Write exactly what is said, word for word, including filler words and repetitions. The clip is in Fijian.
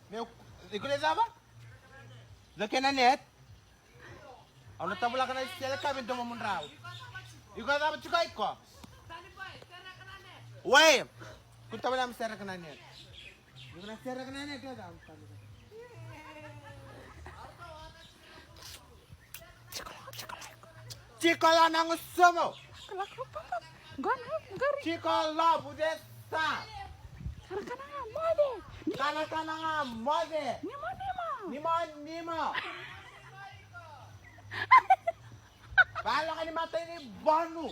Meu, iko na cava? Cake na net. Au na tavulaka na sele ka me domo mudrau. Iko na cava tiko iko? Wei! Ko tavulaka me sereka na net. Iko na sereka na net, e cava? Tiko la na gusumu. Tiko la vucesa. Kanakana ga moce. Kanakana ga moce. Nima nima. Nima nima. Valoka ni mata ni vonu.